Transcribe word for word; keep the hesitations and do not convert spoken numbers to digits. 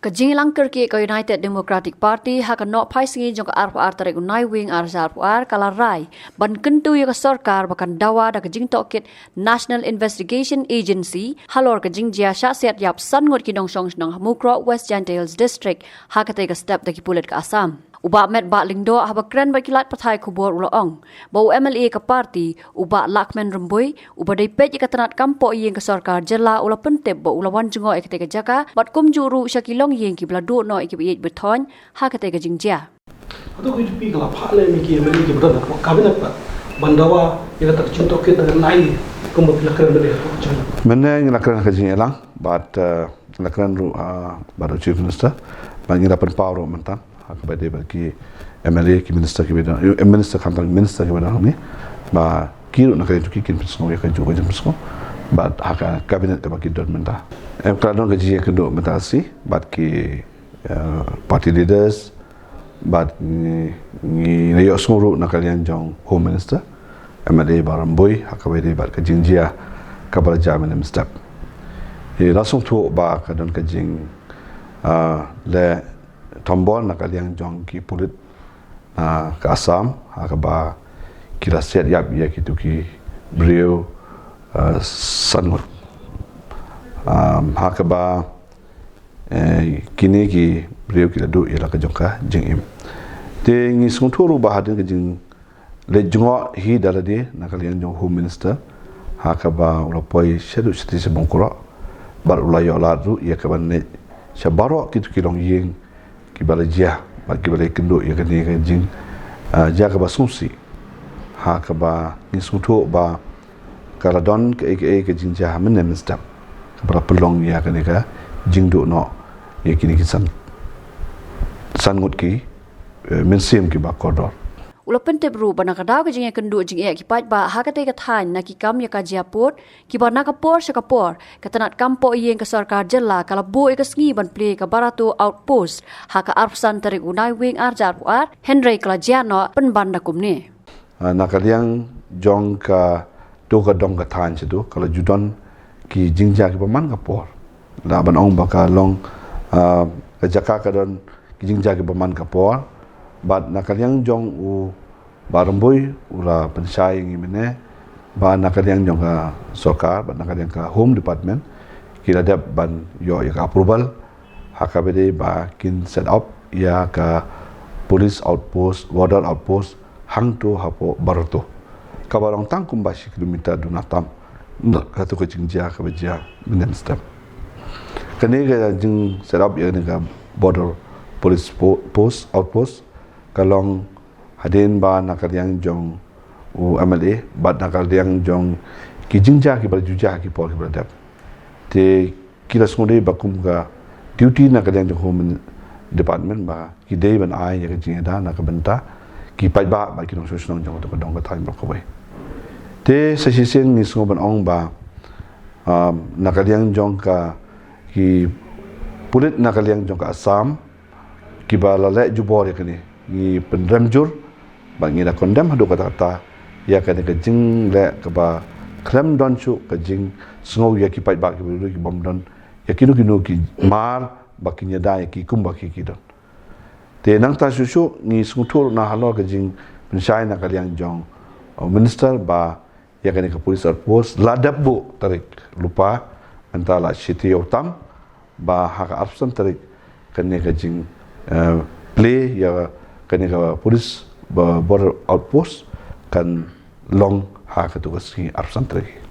Ka jingïalang kyrkieh ka United Democratic Party ha ka nohphaisngi jong ka arphew ar tarik u Naiwieng arhajar arphew ar ka la rai ban kyntu ïa ka sorkar ba kan dawa da ka jingtohkit National Investigation Agency halor ka jingjia shah siat ïap san ngut ki nongshong shnong ha Mukroh, West Jaintia Hills District, ha katei ka step da ki pulit ka Assam. U Bah Metbah Lyngdoh haba kren bad ki lad pathai khubor u la ong ba u M L A ka party, u Bah Lahkmen Rymbui, uba dei peit ïa ka tnat kam poh ïing ka sorkar jylla, u la pyntip ba u la wan jngoh ïa katei ka jaka bad kumjuh ruh sha ki longïing kiba la duh noh ïa kiba ïeit ba thoiñ ha katei ka jingjia. Hato ka U D P ka la phah ne ïa ki M L A kiba don hapoh cabinet pat ban dawa ïa kata ka jingtohkit na ka nai kumba phi la kren mynne hapoh ka jingïalang? Mynne ngi la kren ha ka jingïalang bad, eh, ngi la kren ruh, ah, bad u Chief Minister bad ngi la pynpaw ruh mynta ha kaba ïadei bad ki M L A, ki minister kiba don, eh, minister, khamtam minister kiba don hangne, ba ki ruh na ka liang jong ki kin pynsngew ïa kajuh ka jingpynsngew bad ha ka cabinet kaba ki don mynta. Em, ka la don ka jingïakynduh mynta shi bad ki, eh, party leaders, bad ngi, ngi la ïohsngew ruh na ka liang jong Home Minister, M L A Bah Rymbui, ha kaba ïadei bad ka jingjia kaba la jia mynne mynstep. Ngi la sngewthuh ba ka don ka jing, ah, leh thombor na ka liang jong ki pulit, ah, ka Assam, ha kaba ki la siat ïap ïa kitu ki briew, ah, san ngut. Um, ha kaba, eh, kine ki briew ki la duh ïa la ka jong ka jingim. Te ngi sngewthuh ruh ba hadien ka jing leit jngoh hi da lade na ka liang jong Home Minister, ha kaba u la poi shaduh shatei sha Mukroh bad u la ïoh lad ruh ïa kaban leit sha baroh kitu ki longïing kiba la jia bad kiba la ïakynduh ïa kane ka jing, ah, jia kaba sngewsih, ha kaba ngi sngewthuh ba ka la don kaei kaei ka jingjia ha mynne mynstep kaba la pynlong ïa kane ka jingduh noh ïa kine ki san, san ngut ki, eh, mynsiem kiba kordor. U la pyntip ruh ba na ka daw ka jingïakynduh jingeh ki paidbah ha katei ka thaiñ na ki kam ïa ka jia pud, kiba na ka por sha ka por ka tnat kam poh ïing ka sorkar jylla ka la buh ïa ka sngi ban plie ïa ka Barato Outpost ha ka arphew san tarik u Naiwieng arhajar arphew ar, hynrei ka la jia noh pynban da kumne. Ah, na ka liang jong katu ka dong ka thaiñ, situ ka la ju don ki jingjia kiba man ka por. Lah ban ong ba ka long, ah, ka jaka ka don ki jingjia kiba man ka por. Bad na ka liang jong u Bah Rymbui u la pynshai ïa ngi mynne ba na ka liang jong ka sorkar bad na ka liang ka Home Department ki la dep ban ïoh ïa ka approval ha kaba ïadei ba kin set up ïa ka police outpost, border outpost hangto hapoh Barato, kaba long tang kumba shi kilometer duna tam na katu ka jingjia kaba jia mynne mynstep. Kane ka jing set up ïa kane ka border police po-, post, outpost, ka long hadien ba na ka liang jong u M L A bad na ka liang jong ki jingjia kiba la ju jia ha ki por kiba la dep. Te ki la sngewdei ba kum ka duty na ka liang jong Home Department ba ki dei ban ai ïa ka jingïada na ka bynta ki paidbah bad ki nongshong shnong jong katu ka dong ka thaiñ baroh kawei. Te sa shisien ngi sngew ban ong ba, um, na ka liang jong ka, ki pulit na ka liang jong ka Assam kiba la leh jubor ïa kane, ngi pynrem jur bad ngi da condemn haduh katta katta ïa kane ka jingleh kaba khlem don shuh ka jingsngew ïa ki paidbah kiba ïeit, ki bym don ïa kino kino ki mar ba kin ïada ïa ki kumba ki, ki don. Te nangta shuh shuh ngi sngewthuh na halor ka jingpynshai na ka liang jong, uh, minister ba ïa kane ka police outpost la dep buh tarik lypa, mynta la shi taïew tam, ba ha ka arphew san tarik kane ka jing, eh, plie ïa kane ka police ba border outpost kan long ha katu ka sngi arphew san tarik.